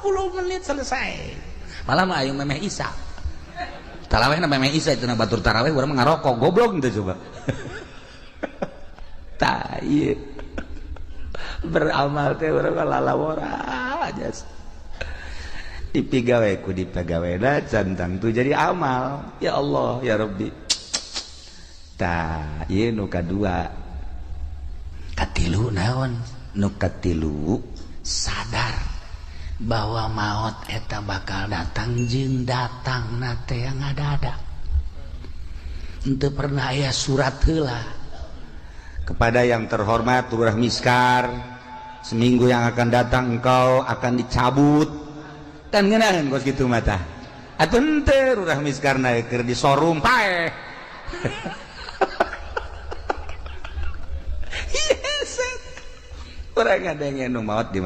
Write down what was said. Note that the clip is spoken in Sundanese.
10 menit selesai. Malah mah ayo memeh isa. Taraweh na memeh isa itu na batur taraweh urang mah ngarokok goblok gitu coba. Tah ieu. Beramal teh urang mah lalawora aja. Dipigawe ku dipegawena can tangtu jadi amal. Ya Allah ya Rabbi. Tah ieu nu kadua. Katilu naon? Nu katilu sadar bahwa maut eta bakal datang jeung datang na teh yang ada-ada. Henteu pernah aya surat heula. Kepada yang terhormat Lurah Miskar, seminggu yang akan datang engkau akan dicabut. Kan ngeunaheun kos kitu mah tah. Atuh henteu Lurah Miskar na keur disorum paeh. Yes. Urang ngadenge nu maot di